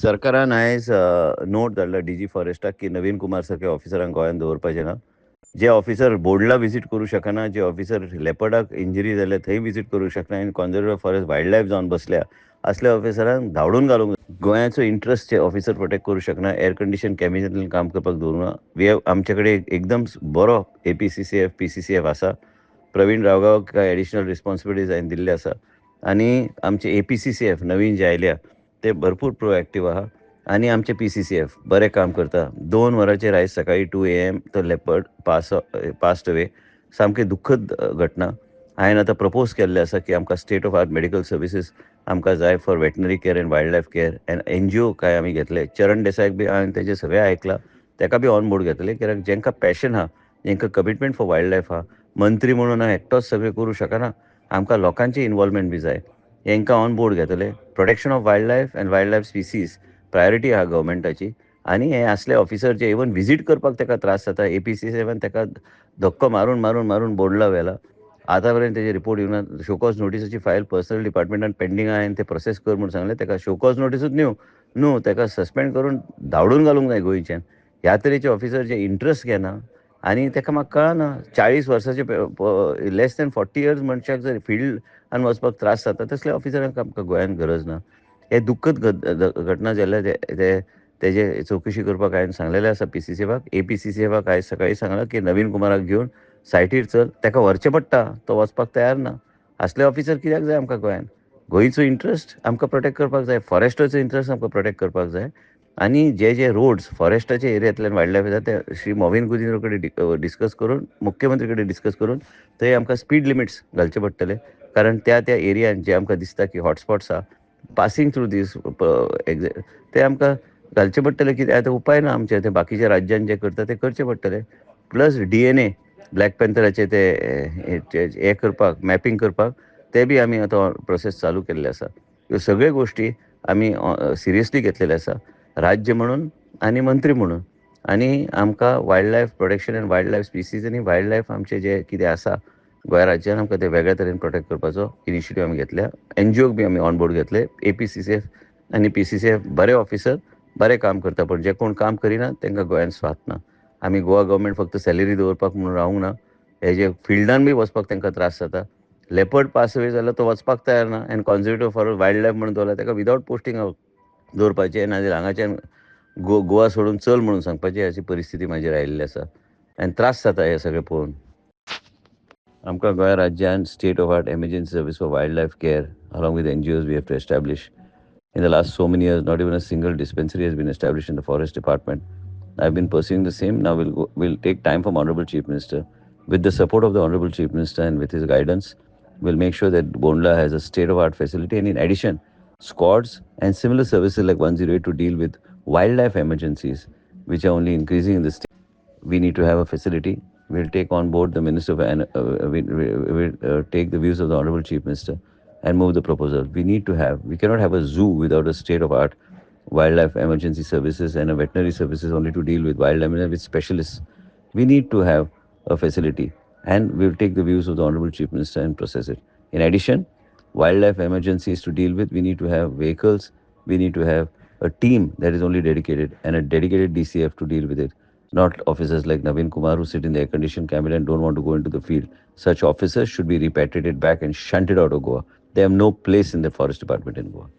सरकारान आयज नोट धाडला डी जी फॉरेस्टाक की नवीन कुमार सारके ऑफिसरांक गोंयांत दवरपाचें ना. जे ऑफिसर बोंडला विजीट करूं शकना, जे ऑफिसर लेपर्डाक इंजरी जाल्या थंय विजीट करूं शकना आनी कॉन्जर्वेटिव्ह फॉरेस्ट वायल्ड लायफ जावन बसल्या असल्या ऑफिसरांक धांवडून घालूंक. गोंयाचो इंट्रस्ट जे ऑफिसर प्रोटेक्ट करूं शकना, एयर कंडिशन कॅबिनांतल्यान काम करपाक दवरूंक ना. We have आमचे कडेन एकदम बरो A P C C F, P C C F आसा. प्रवीण रावगांवक कांय एडिशनल रिस्पॉन्सिबिलिटीज हांवें दिल्ले आसा आनी आमचे A P C C F नवीन जे आयल्या ते भरपूर प्रोएक्टीव आहा आनी आमचे पी सी सी एफ बरें काम करता. 2 वरांचेर आयज सकाळीं 2 AM तो लेपर्ड पास्ट अवे. सामकी दुख्खद घटना. हांवें आतां प्रपोज केल्लें आसा की आमकां state of art medical services आमकां जाय for veterinary care and wild life care and N G ओ काय आमी घेतले. चरण देसायक बी हांवें तेजें सगळें आयकलां, तेका बी ऑन बोर्ड घेतले, कित्याक जेंकां पॅशन आहा, जेंकां कमिटमेंट फॉर वायल्ड लायफ आहा, मंत्री म्हणून हांव एकटोच सगळें करूं शकना, आमकां लोकांचें इनवॉल्वमेंट बी जाय. हेंकां ऑन बोर्ड घेतले. Protection of wild life and wild life species priority आहा गव्हर्मेंटाची. आनी हे असले ऑफिसर जे इवन विजीट करपाक तेका त्रास जाता, ए पी सी सेवन तेका धक्को मारून मारून मारून बोंडला व्हेला. आतां पर्यंत तेजे रिपोर्ट येवना. शोकॉज नोटीसाची फायल पर्सनल डिपार्टमेंटान पेंडींग आहा आनी ते प्रोसेस कर म्हूण सांगलें. तेका शोकॉज नोटीसूच न्हू तेका सस्पेंड करून धांवडून घालूंक जाय गोंयच्यान. ह्या तरेचे ऑफिसर जे इंट्रस्ट घेना आनी तेका म्हाका कळना, 40 वर्साचे लेस दॅन 40 इयर्स मनशाक जर फिल्डान वचपाक त्रास जाता, तसल्या ऑफिसरांक आमकां गोंयांत गरज ना. हे दुख्खद घटना जाल्ल्या ते तेजे चवकशी करपाक हांवें सांगलेलें आसा पी सी सी एफाक. ए पी सी सी एफाक आयज सकाळीं सांगलां की नवीन कुमाराक घेवन सायटीर चल, तेका व्हरचें पडटा, तो वचपाक तयार ना. असले ऑफिसर कित्याक जाय आमकां गोंयांत? गोंयचो इंट्रस्ट आमकां प्रोटेक्ट करपाक जाय, फॉरेस्टाचो इंट्रस्ट आमकां प्रोटेक्ट करपाक जाय. आनी जे जे रोड्स फॉरेस्टाच्या एरियांतल्यान वायल्ड लायफ येता ते श्री मॉविन गुदिन्हो कडेन डिस्कस करून, मुख्यमंत्री कडेन डिस्कस करून थंय आमकां स्पीड लिमिट्स घालचे पडटले. कारण त्या त्या एरियान जे आमकां दिसता की हॉटस्पॉट्स आहा पासींग थ्रू दीस ते आमकां घालचे पडटले. कित्याक आतां उपाय ना आमचे, ते बाकीच्या राज्यान जे करता ते करचे पडटले. Plus D N A black पॅन्थराचे ते हे करपाक, मॅपिंग करपाक ते बी आमी आतां प्रोसेस चालू केल्ले आसा. ह्यो सगळ्यो गोश्टी आमी सिरियसली घेतलेले आसा, राज्य म्हणून आनी मंत्री म्हणून. आनी आमकां wild life protection and wild life species आनी वायल्ड लायफ आमचे जे कितें आसा गोंय राज्यान आमकां ते वेगळ्या तरेन प्रोटेक्ट करपाचो इनिशिएटीव आमी घेतल्या. एन जी ओक बी आमी ऑन बोर्ड घेतले. A P C C F आनी पी सी सी एफ बरे ऑफिसर बरें काम करता, पूण जे कोण काम करिना तांकां गोंयांत स्वात ना. आमी गोवा गव्हर्मेंट फक्त सॅलरी दवरपाक म्हणून रावूंक ना, हे जे फिल्डान बी वचपाक तांकां त्रास जाता. लेपर्ड पास अवे जाल्यार तो वचपाक तयार ना आनी कॉन्जर्वेटिव्ह फॉर वायल्ड लायफ म्हणून दवरला ताका विदावट पोस्टींग दवरपाचें, नाजाल्यार हांगाच्यान गोवा सोडून चल म्हणून सांगपाची अशी परिस्थिती म्हाजेर आयिल्ली आसा आनी त्रास जाता हें सगळें पळोवन. आमकां गोंय राज्यान state of art emergency service for wild life care along with N G Os we have to establish. In the last so many years, not even a single dispensary has been established in the forest department. I've been pursuing the same. Now we'll take time from Honorable Chief Minister. With the support of the Honorable Chief Minister and with his guidance, we'll make sure that Bondla has a state-of-art facility, and in addition, squads and similar services like 108 to deal with wildlife emergencies, which are only increasing in the state. We need to have a facility. We'll take on board the Minister of, we'll take the views of the Honorable Chief Minister and move the proposal. We need to have, we cannot have a zoo without a state-of-art wildlife emergency services and a veterinary services only to deal with wildlife with specialists. We need to have a facility, and we'll take the views of the Honorable Chief Minister and process it. In addition, wildlife emergencies to deal with, we need to have vehicles, we need to have a team that is only dedicated and a dedicated DCF to deal with it. Not officers like Naveen Kumar who sit in the air-conditioned cabin and don't want to go into the field. Such officers should be repatriated back and shunted out of Goa. They have no place in the forest department in Goa.